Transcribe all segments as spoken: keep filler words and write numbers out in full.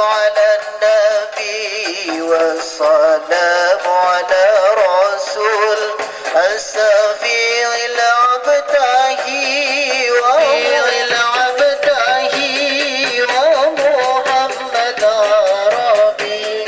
على النبي والسلام على رسول الشفيع الأبتهي ومحمد عربي.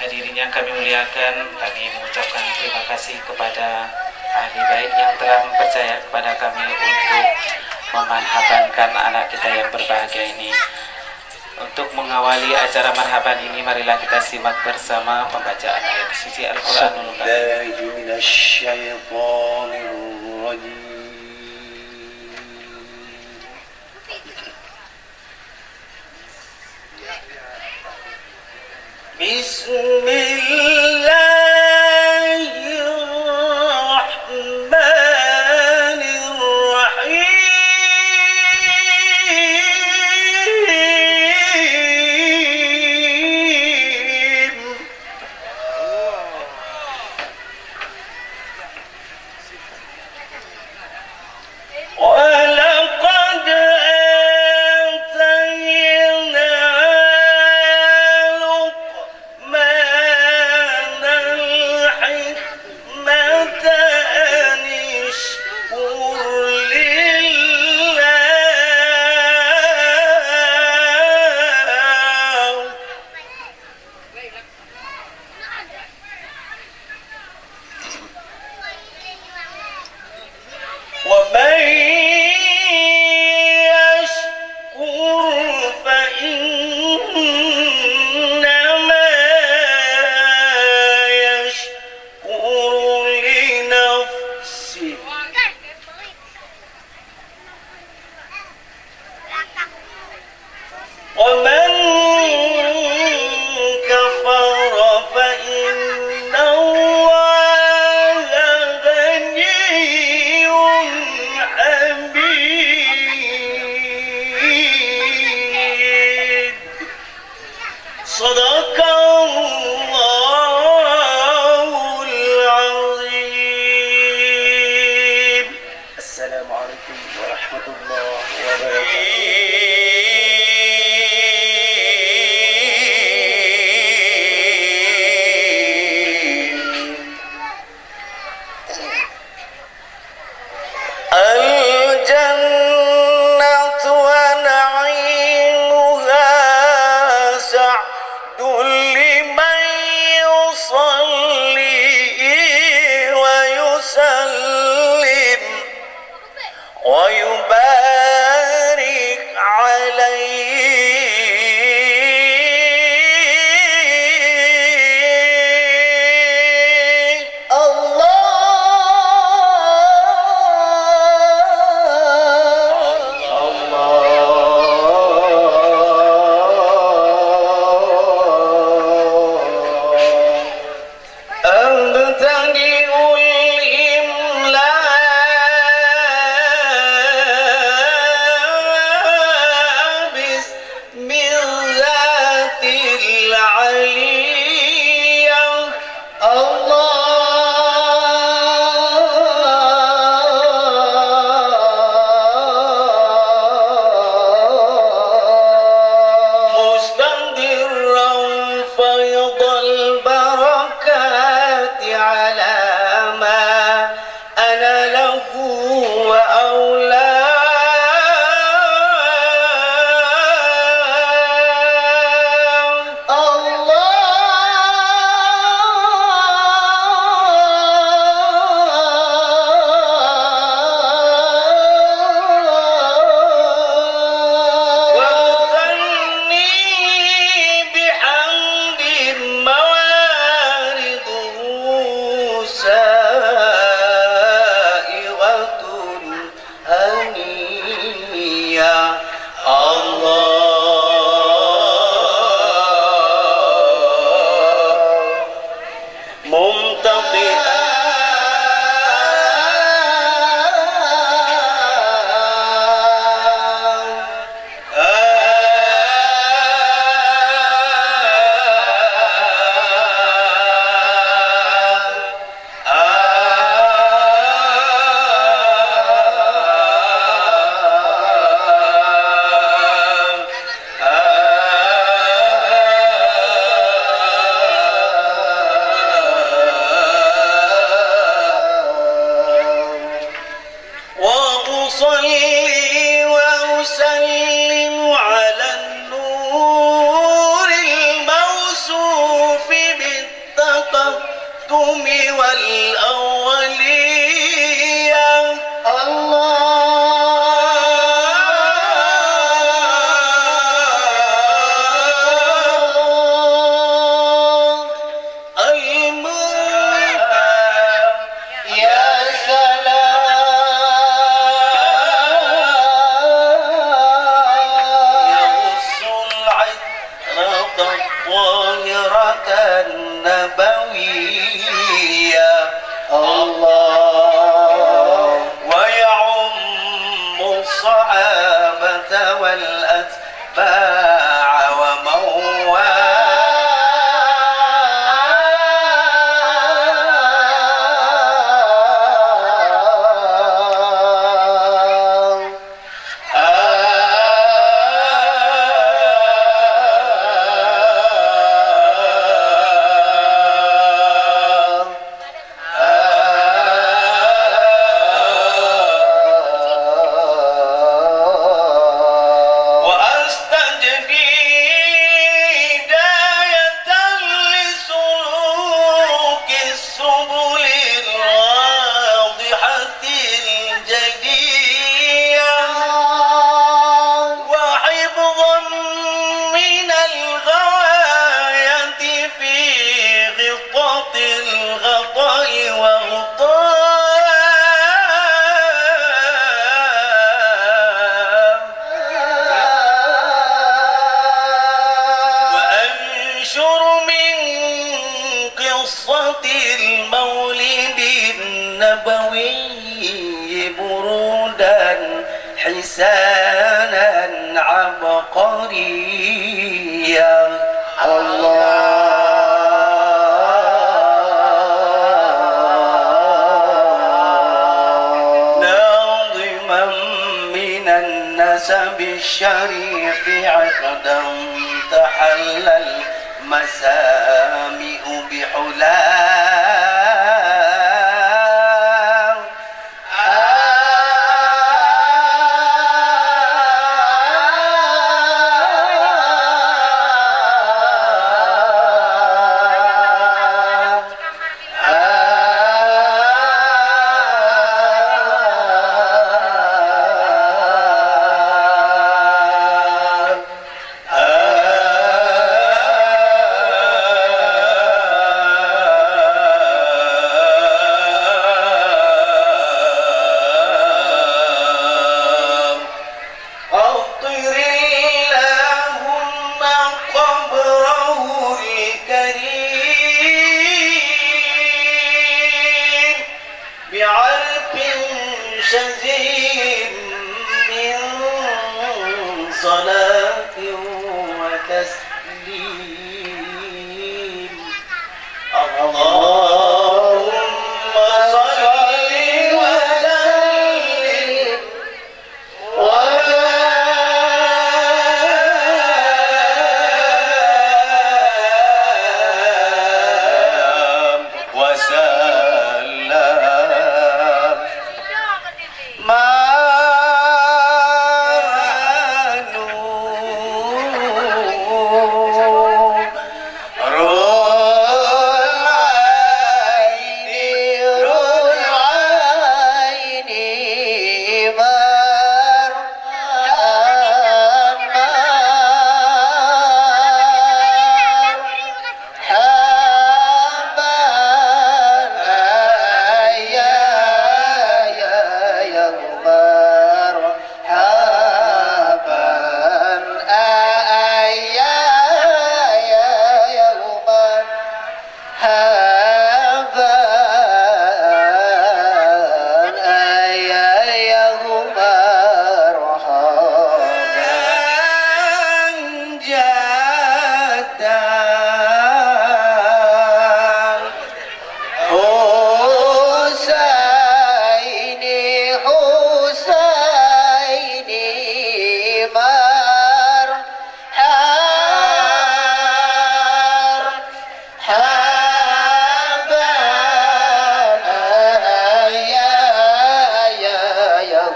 Hadirin yang kami muliakan, kami mengucapkan terima kasih kepada ahli bait yang telah mempercaya kepada kami untuk memarhabankan anak kita yang berbahagia ini. Untuk mengawali acara marhaban ini, marilah kita simak bersama pembacaan ayat suci Al-Quranul Karim. بسم الله الرحمن الرحيم. ولقد آتينا لقمان الحكمة أن اشكر لله. ومن يشكر فإنما يشكر لنفسه. ومن كفر فإن الله غني حميد. صدق الله العظيم. السلام عليكم ورحمة الله وبركاته. الجنة ونعيمها سعد لمن يصلي ويسلم ويبارك عليه. الله، الله. أبتغي الإملاء أصلي وأسلم على النور الموصوف بالتقدم والأولية. الله. المنتهى. يا سلام. يغص العطر الطاهرة النبوية. الله. ويعم الصحابة والأتباع باع ومن والاه. آه. وأستجدي هداية لسلوك السبل الواضحة الجلية، وحفظا من الغواية في غطاء الغطاء وغطاء. وأنشر من قصة المولد النبوي برودا حسانا عبقريا. الله. ناظما من النسب الشريف عقدا تحلى المسامع بحلاه. عطر اللهم قبره الكريم بعرف شذي من صلاة وتسليم. اللهم صل وسلم وبارك وسلم.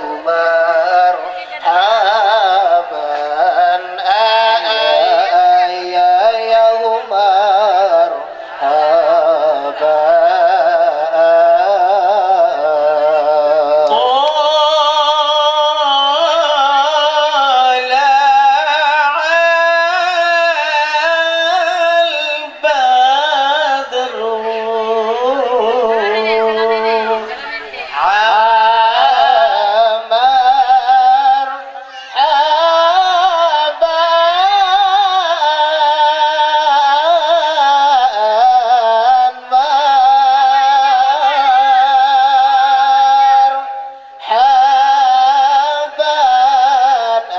مرحبا، آ، آ، يا، يا مرحبا. طلع البدر. عمر، حبا، أنوار. حبا، آ،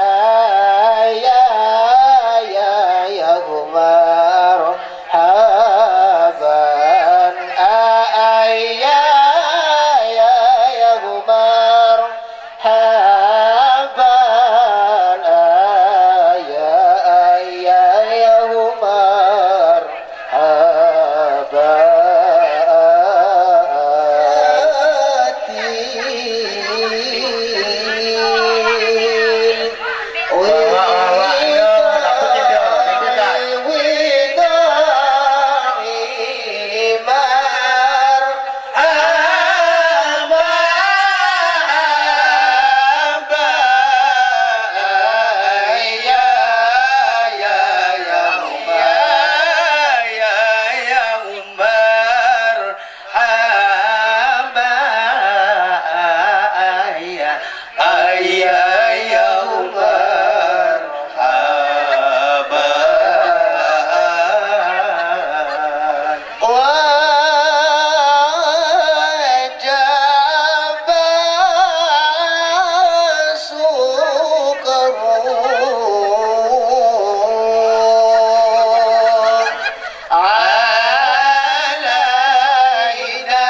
يا، يا، يا عمر. حبا، آ، آ، يا، يا، يا عمر. حبا، آ، يا، آ، يا، يا عمر. حبا. مرحبا، آيا، آيا يا مرحبا. وجب الشكر. علينا،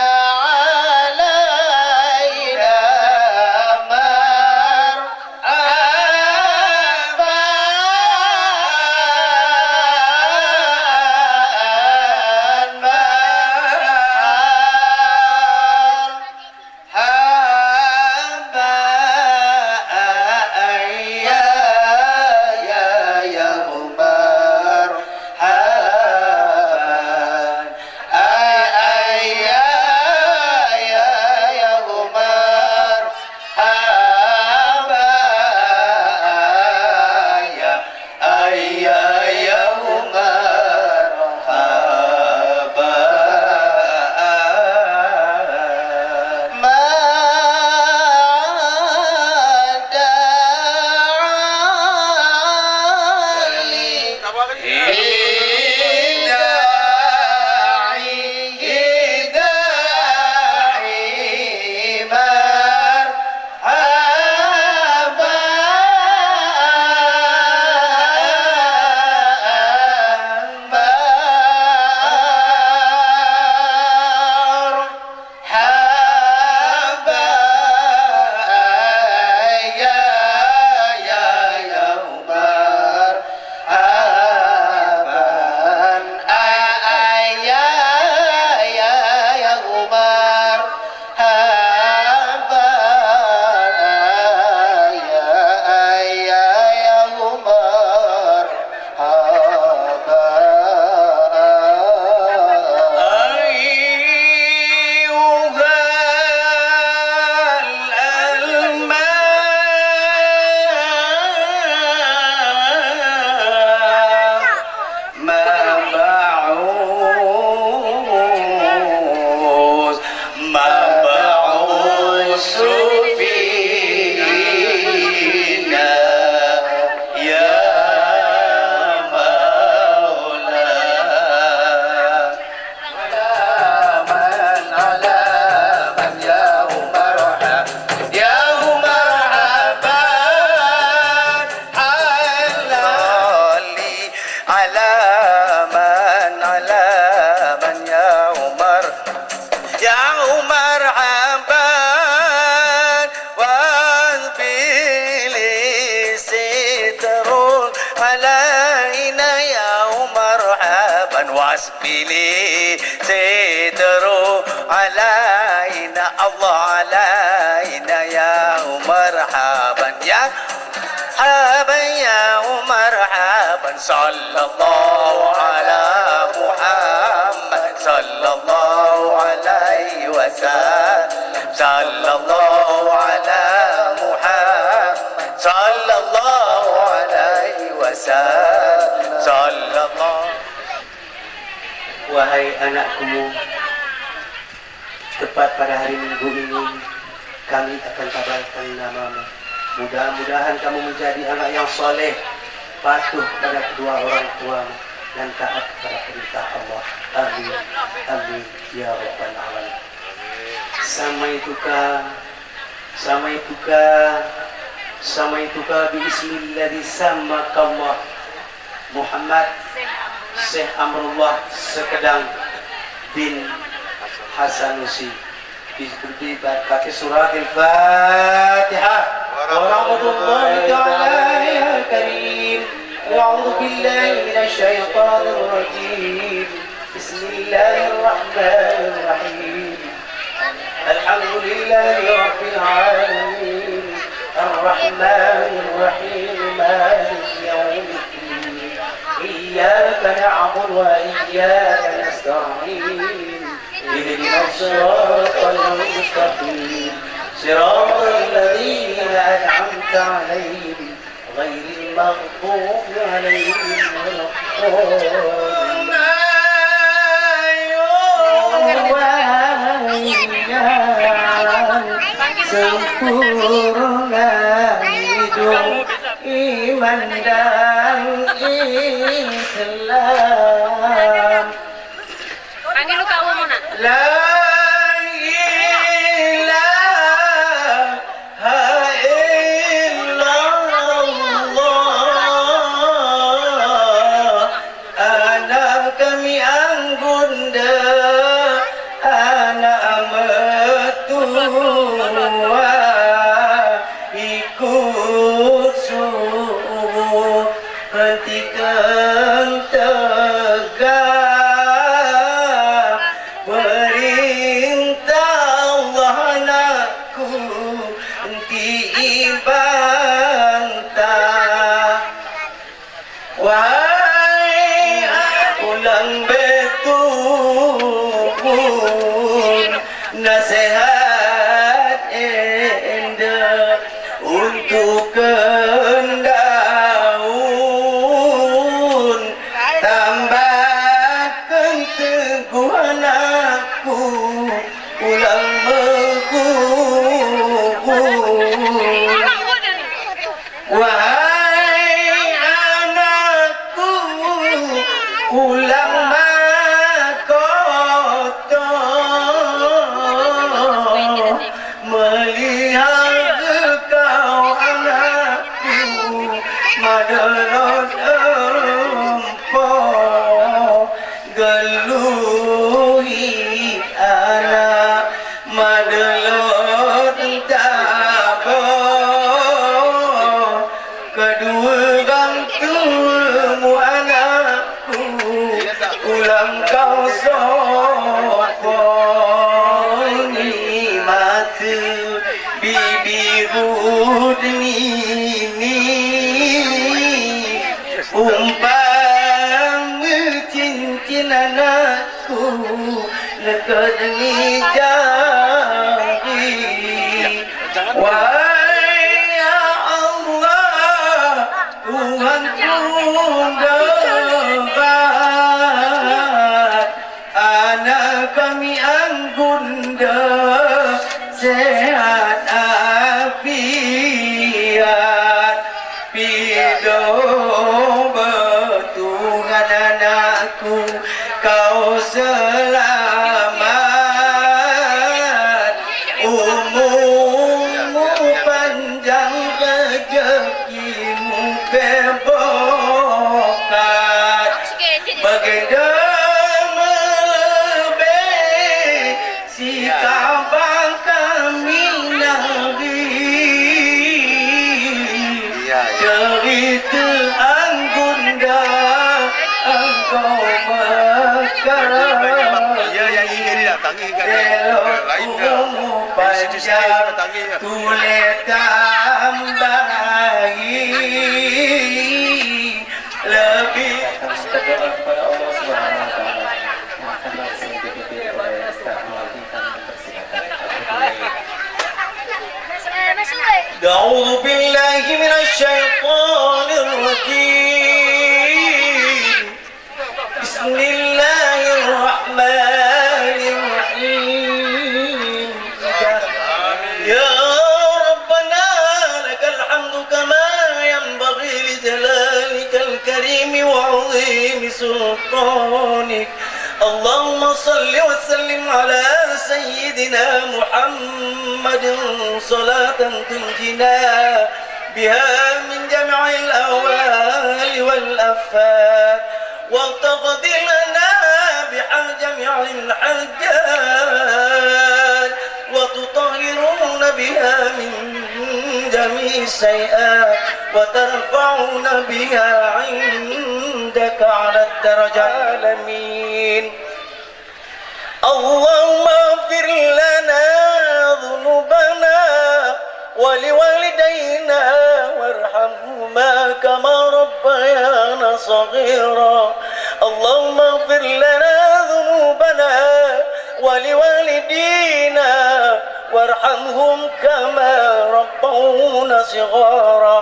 علينا مرحبا، أنوار. حبا، آيا، يا، يا مرحبا. آيا، يا، يا مرحبا. آيا، آيا يا مرحبا. ما دعا لي داعي، داعي مر حبا، أنوار. حبا، يا، يا، يا عمر. حبا، آ، آ، يا، يا، يا عمر. حبا، آيا، آيا يا عمر. حبا، أيها الألمان. مبعوث، مبعوث فينا يا مولاي. على من، على من يا مرحبا، يا مرحبا. على، على من، على من يا عمر، يا مرحبا. وأسبل ستر علينا يا مرحبا. وأسبل ستر علينا، الله علينا يا عمر. مرحبا يا، مرحبا يا مرحبا. صلى الله على محمد، صلى الله عليه وسلم. صلى الله على محمد، صلى الله عليه وسلم. صلى الله. Wahai anakku, tepat pada hari Minggu ini, kami akan kabarkan namamu. Mudah-mudahan kamu menjadi anak yang saleh, patuh pada kedua orang tuamu, dan taat pada perintah Allah. Amin. Amin. Ya Rabbal Alamin. Samaituka, samaituka, samaituka bi ismilladzi sammakallah. Muhammad Syekh Amrullah Sekedang bin Hasanusi. Bi, bi, bi, pakai suratil Fatihah. Warahmatullahi taala ya karim. A'udzu billahi minasy syaithanir rajim. Bismillahirrahmanirrahim. Alhamdulillahi rabbil alamin. Arrahmanirrahim. Maliki yaumiddin. Iyyaka na'budu wa iyyaka nasta'in. Ihdinas siratal mustaqim. Siratal ladzina an'amta 'alaihim ghairil maghdubi 'alaihim waladdallin. Sempurna hidup, iman dan Islam. Panggil lu kau, Mona. La ilaha illallah. Anak kami anggunda, anak mertua, ikut suruh hentikan tegak perintah Allah, anakku, henti ibantah. Wahai ulang betul nasihat enda untuk kendaun, tambahkan teguh anakku, ulang mekubur. Wahai anakku, ulang makoto, melihara kau anakku, madelot empo. Geluhi anak madelot tabo, kedua orang tuamu anakku, ulang kau soponi mata bibirut nini. Umpama cincin anakku, leket ni jari. Wahai ya Allah, Tuhanku derat, anak kami anggunda sehat afiat. Pido betuhan anakku, kau selamat, umurmu panjang, rezekimu berkat. Baginda lebih si kabar kami nari. Iya, iya. Cerita anggunda engkau mekar. Iya, yang ini dah, tangi kan. Elok lain dah. Umur panjang, tuleta. أعوذ بالله من الشيطان الرجيم. بسم الله الرحمن الرحيم. يا ربنا، لك الحمد كما ينبغي لجلالك الكريم وعظيم سلطانك. اللهم صل وسلم على سيدنا محمد صلاة تنجينا بها من جميع الأهوال والآفات، وتقضي لنا بها جميع الحاجات، وتطهرنا بها من جميع السيئات، وترفعنا بها عندك على الدرجات. آمين. اللهم اغفر لنا ذنوبنا ولوالدينا وارحمهما كما ربيانا صغيرا. اللهم اغفر لنا ذنوبنا ولوالدينا وارحمهم كما ربونا صغارا،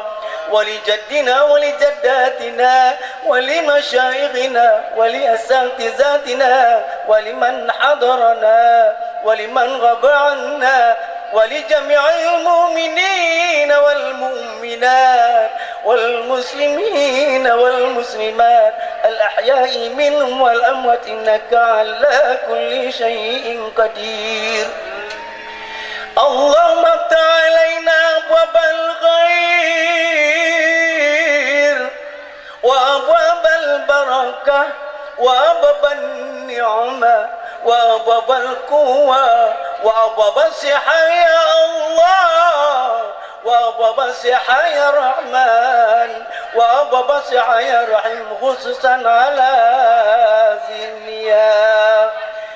ولجدنا ولجداتنا ولمشايخنا ولأساتذتنا ولمن حضرنا ولمن غاب عنا ولجميع المؤمنين والمؤمنات والمسلمين والمسلمات الأحياء منهم والأموات إنك على كل شيء قدير. اللهم افتح علينا أبواب الخير وأبواب البركة وأبواب النعمة وأبواب القوة وأبواب الصحة يا الله، وأبواب الصحة يا رحمن، وأبواب الصحة يا رحيم، خصوصا على هذه المياه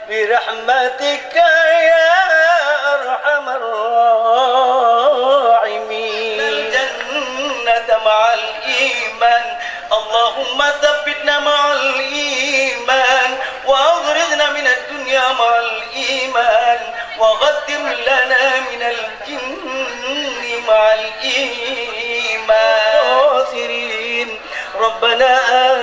برحمتك يا أرحم الراحمين. الجنة مع الإيمان. اللهم ثبتنا مع الإيمان، وأغرزنا من الدنيا مع الإيمان، وقدم لنا من الجن مع الإيمان. خاسرين. ربنا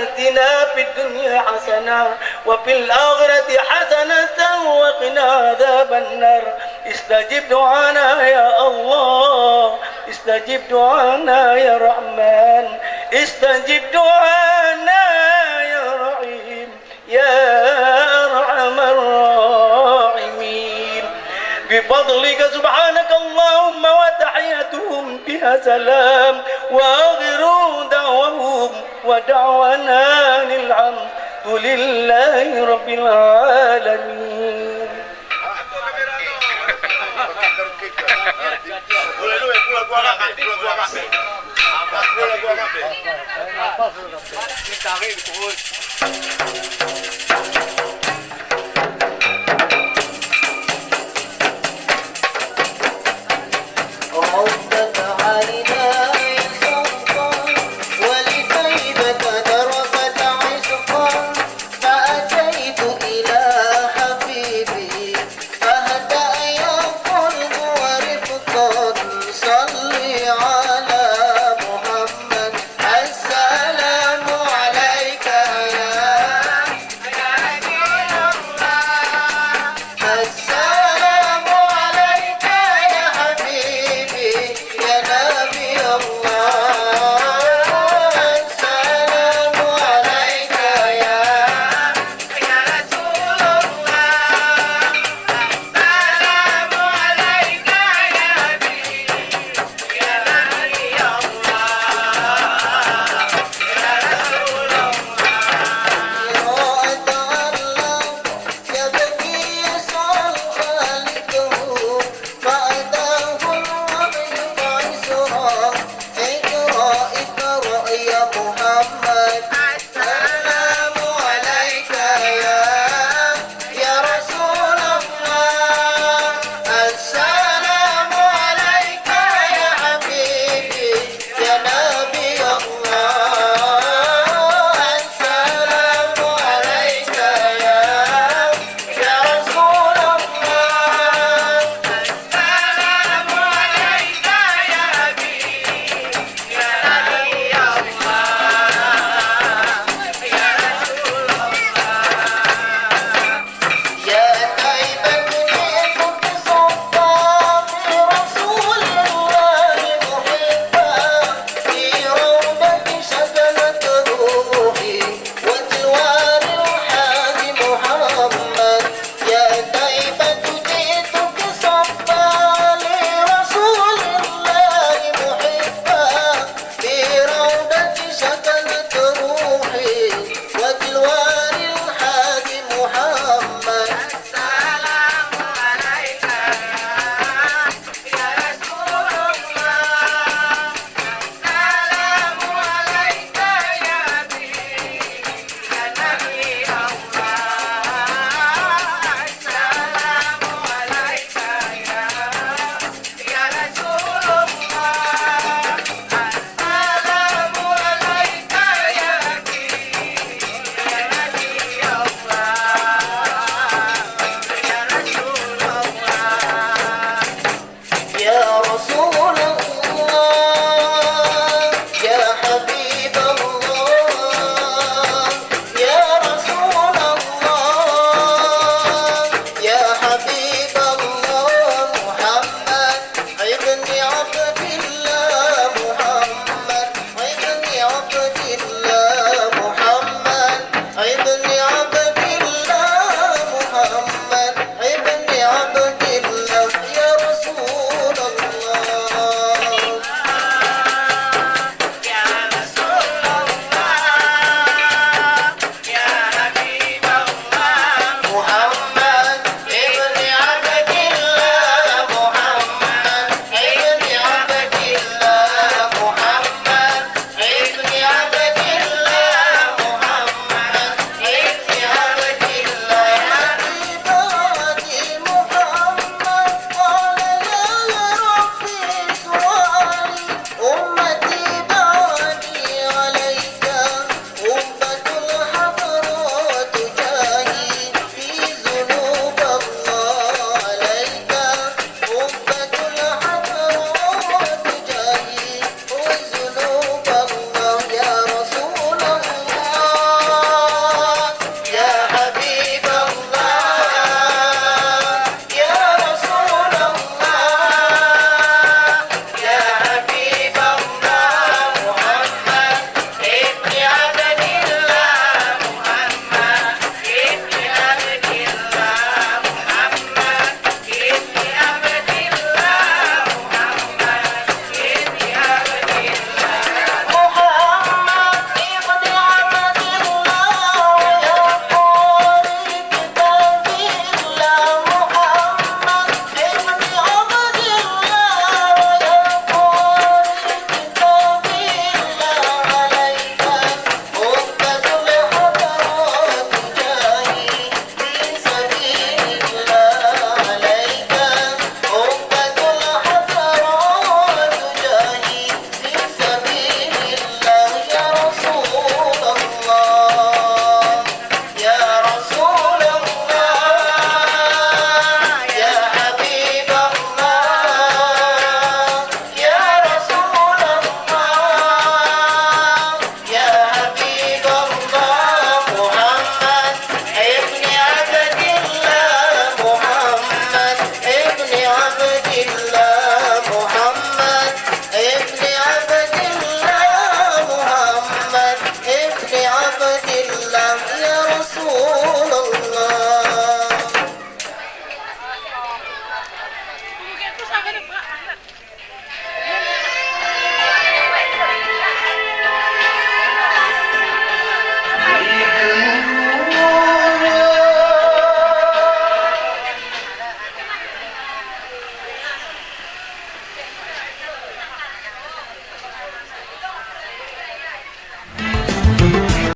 آتنا في الدنيا حسنة وفي الآخرة حسنة وقنا عذاب النار. استجب دعانا يا الله، استجب دعانا يا رحمن، استجب دعانا يا رحيم، يا أرحم الراحمين. بفضلك سبحانك اللهم وتحيتهم بها سلام وآخر دعوهم ودعوانا أن الحمد لله رب العالمين.